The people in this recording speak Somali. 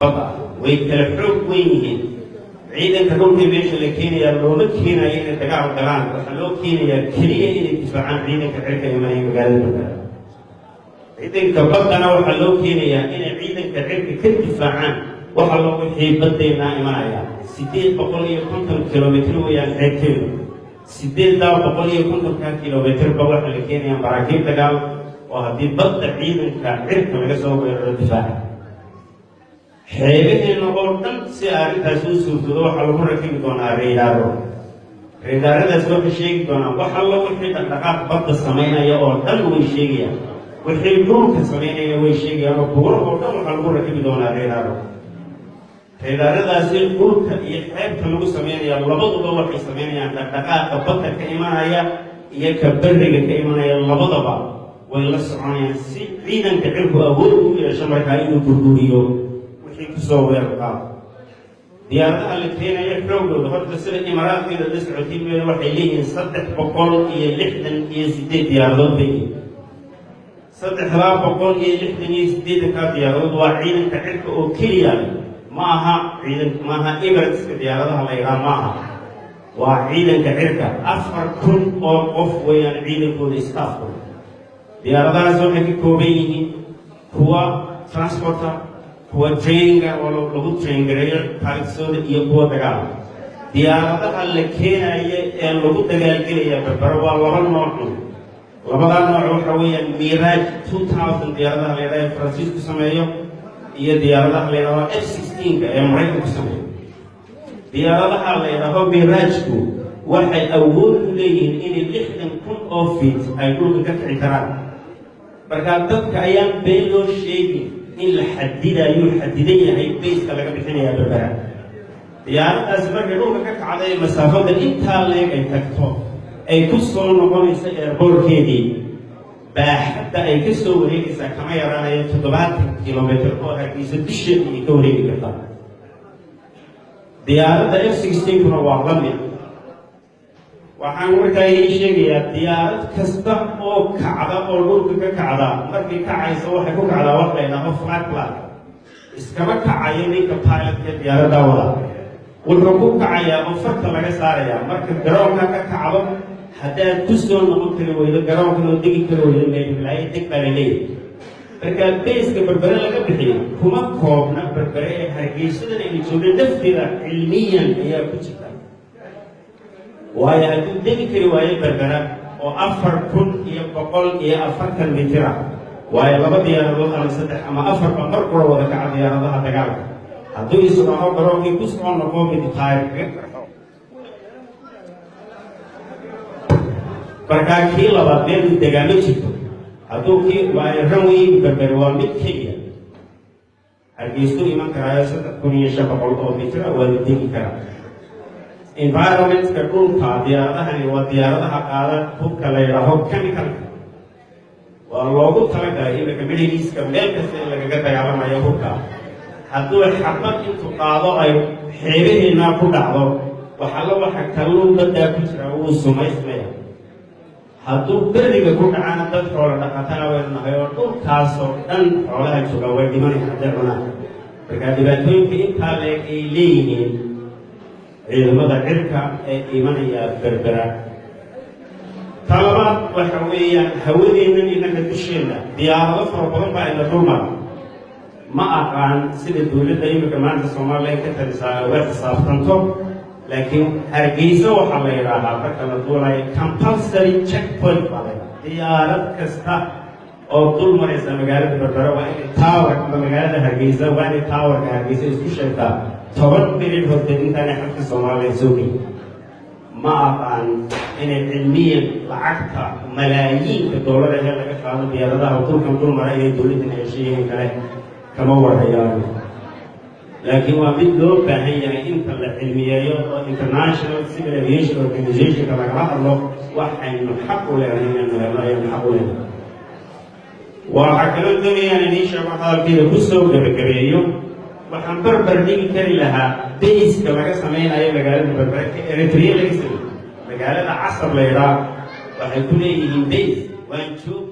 Way kala xoog weyn yihiin. Ciidanka dhulka meesha la keenayaa looma keenayo inay dagaal galaan, waxaa loo keenayaa keliya inay difaacaan ciidanka cirka imanaya magaalada Berbera. Ciidanka baddana waxaa loo keenayaa inay ciidanka cirka ka difaacaan waxa loo wixii baddeennaa imanaya. 850 kilomitr weeyaan xeebteedu. 850-ka kilomitrba waxaa la keenayaa maraakiib dagaal oo haddii badda ciidanka cirka laga soo weeraro difaaca. Xeebaheenna oo dhan si arrintaasi u suurtoodo waxaa lagu rakibi doonaa reydaaro. Reydaaradaas waxay sheegi doonaan wax allo wixii dhaqdhaqaaq badda samaynaya oo dhan way sheegayaan, wixii dhulka samaynaya way sheegayaan, oo buuro oo dhan waxaa lagu rakibi doonaa reydaaro. Reydaaradaasi dhulka iyo xeebta lagu samaynaya labaduba waxay samaynayaan dhaqdhaqaaqa badda ka imanaya iyo ka berriga ka imanaya, labadaba way la soconayaan, si ciidanka cirku awood ugu yeesho markaa inuu gurguriyo wixii kusoo weerar qaado. Diyaaradaha la keenaya xoogooda horta sida Imaaraadkeeda la socotiin meel waxay leeyihiin 368 diyaaradood bay yihiin. 368-kaa diyaaradood waa ciidanka cirka oo keliya, ma aha ciidan, maaha Emirateska diyaaradaha la yidhaha, ma aha, waa ciidanka cirka. 4000 oo qof weeyaan ciidankooda, staffkooda. Diyaaradahaas waxay ka kooban yihiin kuwa transporter, kuwa traininga oo lagu train gareeyo pilotsooda, iyo kuwa dagaal. Diyaaradaha la keenaya ee lagu dagaalgelaya Berbera waa laba noocu. Labadaa nooc waxa weeyaan Mirage 2000 diyaaradaha la yidhaha ee Faransiisku sameeyo iyo diyaaradaha la yidhahdo F-16-ka ee Maraykanku sameeyo. Diyaaradaha la yidhaaho Mirage-ku waxay awood u leeyihiin inay 60,000 oo feet ay dhulka ka kici karaan. Markaa dadka ayaan been loo sheegin in la xadidayuu xadidan yahay base-ka laga bixinayaa Berbera. Diyaaradaasi markay dhulka ka kacday masaafada intaa leeg ay tagto ay ku soo noqonayso airportkeedii, baaxadda ay ka soo wareegaysaa kama yaraanayo 70 kilomitr oo Hargeysa dusheeda ay ka wareegi kartaa. Diyaaradda F-16-kuna waa la mid. Waxaan markaa idiin sheegayaa diyaarad kasta oo kacda oo dhulka ka kacda, markay kacayso waxay ku kacdaa wax la yidhaaho flight plan. Iskama kacayo ninka pilotka diyaaraddaa wada, wuxuu ku kacayaa oo farta laga saarayaa marka garoonka ka kacdo. Haddaad ku soo noqon kari weydo garoonkan oo degi kari weydo, meelblaayo deg baa la leeyahay. Markaa base-ka Berbere laga bixiyo kuma koobna Berbere ee Hargeysadan aynu joogno nafteeda cilmiyan ayaa ku jirta, waayo hadduu degi kari waayo Berbera oo 4140 mitira, waayo laba diyaaradood ama saddex ama afarba mar qura wada kaca diyaaradaha dagaalka, hadduu israaco garoonkii ku soo noqo mid taayir kaga qarxo, markaa kii labaad meeluu degaa ma jirto. Hadduu kii waayo runway Berbere waa mid keliya, Hargeystuu iman karaayo 3500 oo mitra waa la degi karaa. Environmentka dhulka, diyaaradahani waa diyaaradaha qaada hubka la yidhaaho chemicalka. Waa loogu talagalay iminka Middle Eastka meel kasta in lagaga dagaalamayo hubka. Hadduu xabad intuu qaado ay xeebaheennaa ku dhacdo, waxalla waxa kalluun baddaa ku jira wuu sumaysmaya. Hadduu berriga ku dhacana, dad xoola dhaqatana waynu nahay oo dhulkaasoo dhan xoolaha joogaa way dhimanaya hadday cunaan. Markaa dhibaatooyinka intaa leeg ay leeyihiin ciidamada cirka ee imanaya Berbera. Ta labaad waxa weeyaan hawadeennan innaka dusheenna diyaarado fara badan baa ina dul mara. Ma aqaan sida dowladda iminka maanta Soomaaliya ka talisaa uga xisaabtanto, laakiin Hargeysa waxaa la yidhaahaa marka la duulayo compulsory checkpoint baa la yidhaha. Diyaarad kasta oo dul maraysa magaalada Berbera waa inay tower ama magaalada Hargeysa waa inay towerka Hargeysa isku sheegtaa 10 minid horteed intaanay xadka Soomaaliya soo gelin. Ma aqaan inay cilmiyan lacagta malaayiinka doolar ee laga qaado diyaaradaha dulkan dul mara inay dowladdan heshiyihiin kale kama warhayaan, laakiin waa mid loo baahan yahay inta la cilmiyeeyo oo International Civil Aviation Organizationka lagala hadlo. Waxaynu xaq u leenahay inaynu helno ayaynu xaq u leenahay. Waxaa kaloo doonayaan idiin sheego, hadalkayda ku soo gebagabeeyo, waxaan barbar dhigi kari lahaa base-ka laga samaynayo magaalada Berbera ka Eritrea laga sameeyey. Magaalada Casab la yidhaa waxay ku leeyihiin base. Waan joogi